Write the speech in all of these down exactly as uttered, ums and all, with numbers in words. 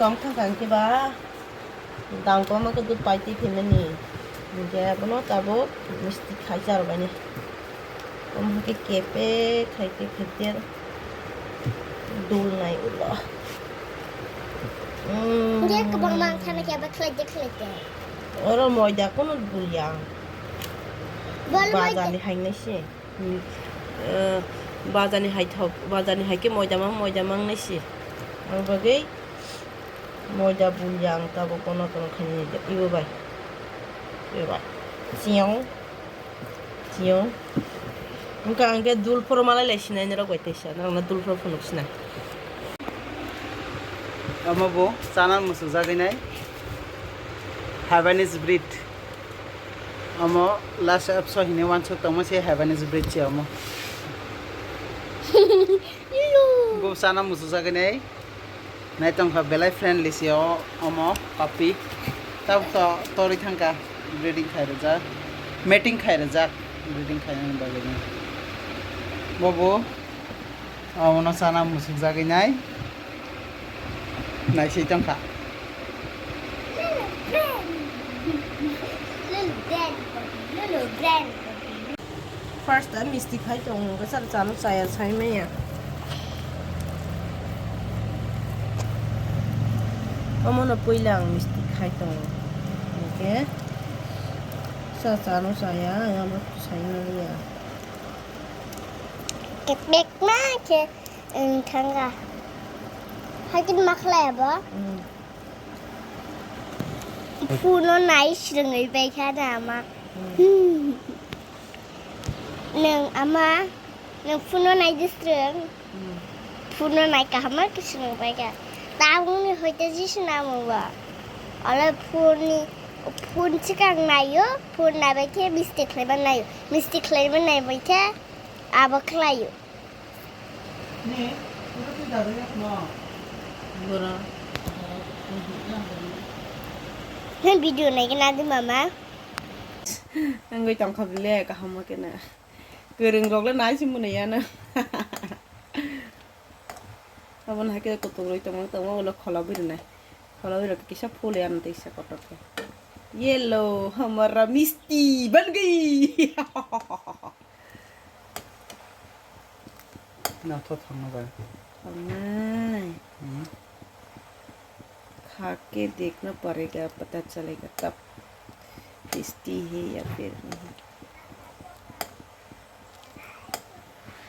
Tong thang thang khe ba dang kwbangma khe dud pai twi phaimani. Hinkhe abono tabuk misti khai charwbaini. Omo hai khe kepe khai twi phai twi dul nai ulo. Mm. Hinkhe kwbangma wngkha na khe abo khlai de khlai de. Oro moida kunu dul ya. Bol moida. Bazar ni hai nai se. Hmm, eh, bazar ni hai thok, bazar ni hai khe moida mang, moida mang nai se. Ang bagwi moida bul yang tabuk kono kono khainai ibo bai. Ibo bai. Chiyong. Chiyong. Wngkha ang khe dul phoro malai lai sinai norok bai teisa. Norok no dul phoro phunuk sinai. Omo bo chana muchuk jagwi nai. Habanese bread. Omo last episode hini wansuk tongma se Habanese bread se omo. Bo sana muchuk jagwi nai. Nai tongkha belai friendly se o omo papi. Tabuk to torwi thangkha breeding khai rwjak. Mating khai rwjak breeding khai nani bagwi. Bobo omono sana muchuk jagwi nai. Naisai tongkha. First time misti khai tongo, bwsar chano chaya sai manya. Omono puila ang misti khai tongo. Hinkhe sa chano chaya, ang abo sai manya. Kepek ma khe. Wng thanga. Haikhe ma khlai abo? Mm. Phone o nai swrwngwi bai kha na ama. Mm. Nwng ama, nwng phone o nai de swrwng? Mm. Phone o nai kaham ma khe swrwng bai kha. Tabukni hoite jisna amo ba. Ole phone ni, phone swkang naio, phone nai bai khe misti khlai ma naio. Misti khlai ma nai bai khe abo khlaio. Boro. Nang video nai gana di mama. Ang goi tong kha bile kaham ma kena. Kereng rok le nai si mune ya na. Abon hai ke kutung roi tong tong ulo khola biri nai. Khola biri kisa phul ya na tei sa kotor ke. Yellow hamara misti ban gayi. Na tho thangna ba. Thangnai. Hmm. Kha ke dekna parega, pata chalega tab. Tasty hai ya phir nahi.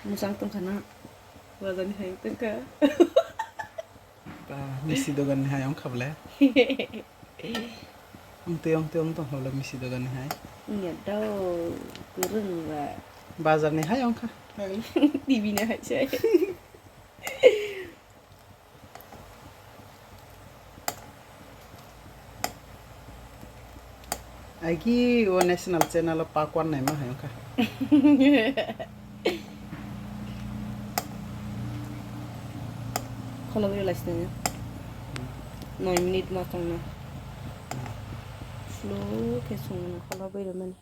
Musang tong khana. Wajani hai tong kha. Ba, misi dogan ni hai wngkha bole. Wngtwi, wngtwi, wngtwi wngkha bole misi dogan ni hai. Wngya do, kwrwng ba. Bazar ni hai wngkha. T V ni hai se. Agi o national channel o pakwan naima hai wngkha. Kholo biri lai sini. Noi minute ma tongna. Slow khe songna kholo biri mani.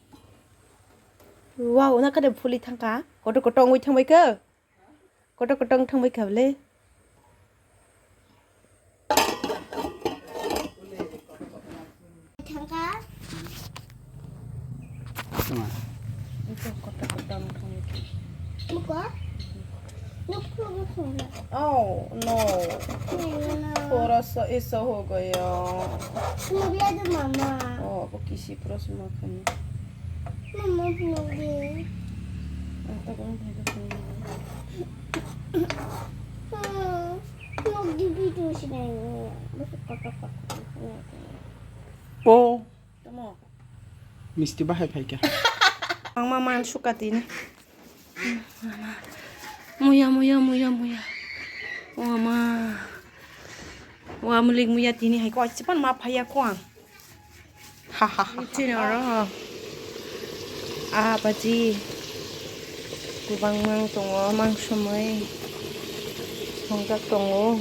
Wow, na kade phuli thangka. Kotor kotor ongwi thangbai khe. Kotor kotor wng thangbai kha bwle. Thangka. Sima. Ito kotor kotor wng thangbai kha. Muko? Nukho nukho na. Oh, no. Nai na. Pura sa iso ho gaya. Sumabya de mama. Oh, abo kisi pura suma khani. Mama, sumabya. Ang ta kong thai ka suma. Nokdi video sinai ni. Bwswk kotor kotor sinai. O. Tamo. Misti bahai phaikha. Ang ma man suka tini. Muya, muya, muya, muya. O ma. Wa mulik muya tini hai ko chipan ma phaiya ko ang. Ha, ha, ha, ha. Chini oro. Ah, baji. Kubang mang tongo, mang somoi. Songjak tongo.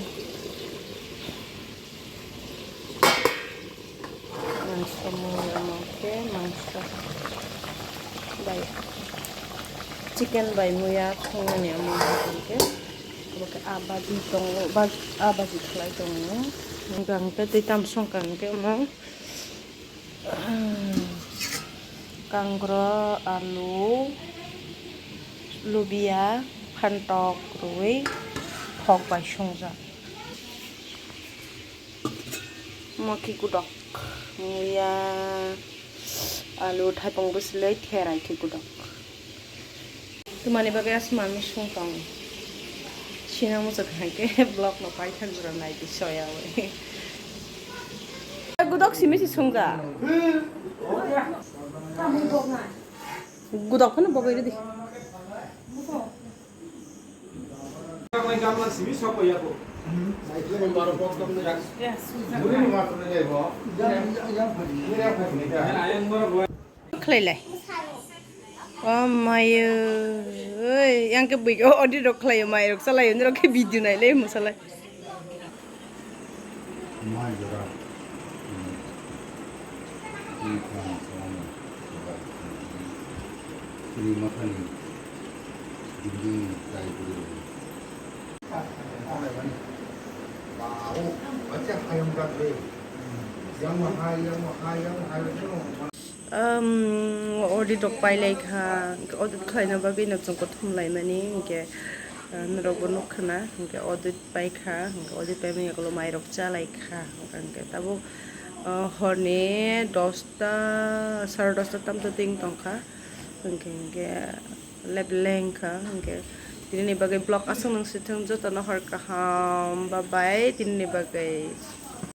Mangso mui omo khe mangso bai chicken bai muya thongnani omo hai khe Oke, a baji tongo, baj-, a baji khlai tongo. Hwnkhe ang tei twi tam songkha hwnkhe omo, kangro, alu, lubia, phantok rwui phok bai songjak. Omo khe gudok, muya, alu, thaipung bwswlwi therai khe gudok. Twmani bagwi aswk manwi sung tong. Sina muchuk hai khe vlog no paithak jora nai di soyawi. Gudok simi si sungja. Gudok phano bogwi ridi. Khlailai. O mayo, oi, yang ke bui, o, odi rok khlaio, mai rok chalaio, nirok ke video nailai, mosalai. Mai jora. Sri Mathani building ni try kuri. Um, audit rok pailai kha, audit khlaina bagwi no chwng kothom laimani, hinkhe, uh, norokbo nukha na, hinkhe audit paikha, hinkhe audit paimani ulo mairok chalaikha, hinkhe tabuk, uh, horni dosta, sare dosta tamto ting tongkha, hinkhe, hinkhe, Lep lengkha, hinkhe tinini bagwi vlog aswk nung sithwng, jotono hor kaham, bye bye, tinini bagwi.